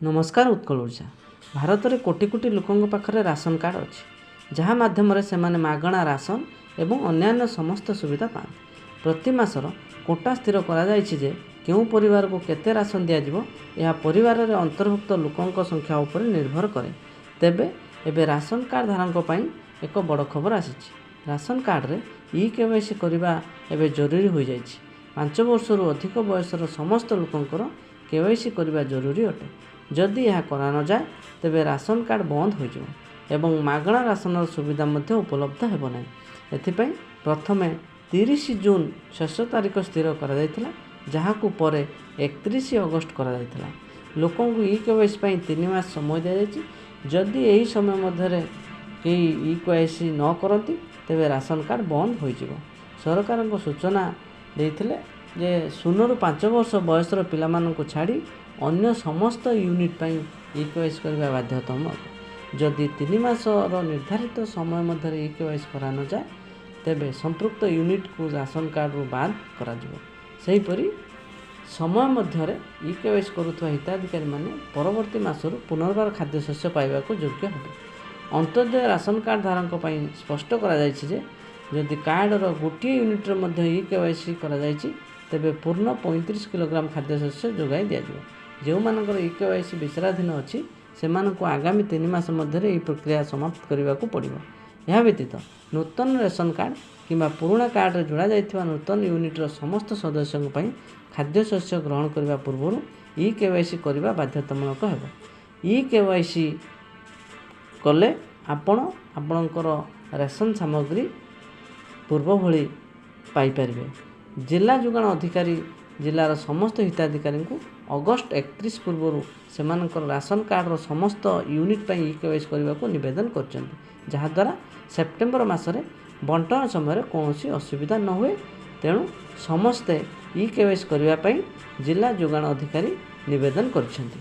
ନମସ୍କାର ଉତ୍କଳ ଓଡ଼ିଶା। ଭାରତରେ କୋଟି କୋଟି ଲୋକଙ୍କ ପାଖରେ ରାସନ କାର୍ଡ଼ ଅଛି, ଯାହା ମାଧ୍ୟମରେ ସେମାନେ ମାଗଣା ରାସନ ଏବଂ ଅନ୍ୟାନ୍ୟ ସମସ୍ତ ସୁବିଧା ପାଆନ୍ତି। ପ୍ରତି ମାସର କୋଟା ସ୍ଥିର କରାଯାଇଛି ଯେ କେଉଁ ପରିବାରକୁ କେତେ ରାସନ ଦିଆଯିବ, ଏହା ପରିବାରରେ ଅନ୍ତର୍ଭୁକ୍ତ ଲୋକଙ୍କ ସଂଖ୍ୟା ଉପରେ ନିର୍ଭର କରେ। ତେବେ ଏବେ ରାସନ କାର୍ଡ଼ ଧାରକଙ୍କ ପାଇଁ ଏକ ବଡ଼ ଖବର ଆସିଛି। ରାସନ କାର୍ଡ଼ରେ ଇ କେ ୱାଇ ସି କରିବା ଏବେ ଜରୁରୀ ହୋଇଯାଇଛି। 5 ବର୍ଷରୁ ଅଧିକ ବୟସର ସମସ୍ତ ଲୋକଙ୍କର କେ ୱାଇ ସି କରିବା ଜରୁରୀ ଅଟେ। ଯଦି ଏହା କରାନଯାଏ, ତେବେ ରାସନ କାର୍ଡ଼ ବନ୍ଦ ହୋଇଯିବ ଏବଂ ମାଗଣା ରାସନର ସୁବିଧା ମଧ୍ୟ ଉପଲବ୍ଧ ହେବ ନାହିଁ। ଏଥିପାଇଁ ପ୍ରଥମେ 30 ଜୁନ୍ ଶେଷ ତାରିଖ ସ୍ଥିର କରାଯାଇଥିଲା, ଯାହାକୁ ପରେ 31 ଅଗଷ୍ଟ କରାଯାଇଥିଲା। ଲୋକଙ୍କୁ ଇ କେ ୱାଇ ସି ପାଇଁ 3 ମାସ ସମୟ ଦିଆଯାଇଛି। ଯଦି ଏହି ସମୟ ମଧ୍ୟରେ କେହି ଇ କେ ୱାଇ ସି ନ କରନ୍ତି, ତେବେ ରାସନ କାର୍ଡ଼ ବନ୍ଦ ହୋଇଯିବ। ସରକାରଙ୍କ ସୂଚନା ଦେଇଥିଲେ ଯେ 0ରୁ 5 ବର୍ଷ ବୟସର ପିଲାମାନଙ୍କୁ ଛାଡ଼ି ଅନ୍ୟ ସମସ୍ତ ୟୁନିଟ୍ ପାଇଁ ଇ କେ ୱାଇ ସି କରିବା ବାଧ୍ୟତାମୂଳକ। ଯଦି 3 ମାସର ନିର୍ଦ୍ଧାରିତ ସମୟ ମଧ୍ୟରେ ଇ କେ ୱାଇ ସି କରାନଯାଏ, ତେବେ ସମ୍ପୃକ୍ତ ୟୁନିଟ୍କୁ ରାସନ କାର୍ଡ଼ରୁ ବାଦ କରାଯିବ। ସେହିପରି ସମୟ ମଧ୍ୟରେ ଇ କେ ୱାଇ ସି କରୁଥିବା ହିତାଧିକାରୀମାନେ ପରବର୍ତ୍ତୀ ମାସରୁ ପୁନର୍ବାର ଖାଦ୍ୟଶସ୍ୟ ପାଇବାକୁ ଯୋଗ୍ୟ ହେବେ। ଅନ୍ତ୍ୟୋଦୟ ରାସନ କାର୍ଡ଼ ଧାରକଙ୍କ ପାଇଁ ସ୍ପଷ୍ଟ କରାଯାଇଛି ଯେ ଯଦି କାର୍ଡ଼ର ଗୋଟିଏ ୟୁନିଟ୍ର ମଧ୍ୟ ଇ କେ ୱାଇ ସି କରାଯାଇଛି, ତେବେ ପୂର୍ଣ୍ଣ 35 କିଲୋଗ୍ରାମ ଖାଦ୍ୟଶସ୍ୟ ଯୋଗାଇ ଦିଆଯିବ। ଯେଉଁମାନଙ୍କର ଇ କେ ୱାଇ ସି ବିଚାରାଧୀନ ଅଛି, ସେମାନଙ୍କୁ ଆଗାମୀ 3 ମାସ ମଧ୍ୟରେ ଏହି ପ୍ରକ୍ରିୟା ସମାପ୍ତ କରିବାକୁ ପଡ଼ିବ। ଏହା ବ୍ୟତୀତ ନୂତନ ରେସନ କାର୍ଡ଼ କିମ୍ବା ପୁରୁଣା କାର୍ଡ଼ରେ ଯୋଡ଼ାଯାଇଥିବା ନୂତନ ୟୁନିଟ୍ର ସମସ୍ତ ସଦସ୍ୟଙ୍କ ପାଇଁ ଖାଦ୍ୟଶସ୍ୟ ଗ୍ରହଣ କରିବା ପୂର୍ବରୁ ଇ କେ ୱାଇ ସି କରିବା ବାଧ୍ୟତାମୂଳକ ହେବ। ଇ କେ ୱାଇ ସି କଲେ ଆପଣ ଆପଣଙ୍କର ରାସନ ସାମଗ୍ରୀ ପୂର୍ବ ଭଳି ପାଇପାରିବେ। ଜିଲ୍ଲା ଯୋଗାଣ ଅଧିକାରୀ ଜିଲ୍ଲାର ସମସ୍ତ ହିତାଧିକାରୀଙ୍କୁ ଅଗଷ୍ଟ 31 ପୂର୍ବରୁ ସେମାନଙ୍କର ରାସନ କାର୍ଡ଼ର ସମସ୍ତ ୟୁନିଟ୍ ପାଇଁ ଇ କେ ୱାଇ ସି କରିବାକୁ ନିବେଦନ କରିଛନ୍ତି, ଯାହାଦ୍ୱାରା ସେପ୍ଟେମ୍ବର ମାସରେ ବଣ୍ଟନ ସମୟରେ କୌଣସି ଅସୁବିଧା ନ ହୁଏ। ତେଣୁ ସମସ୍ତେ ଇ କେ ୱାଇ ସି କରିବା ପାଇଁ ଜିଲ୍ଲା ଯୋଗାଣ ଅଧିକାରୀ ନିବେଦନ କରିଛନ୍ତି।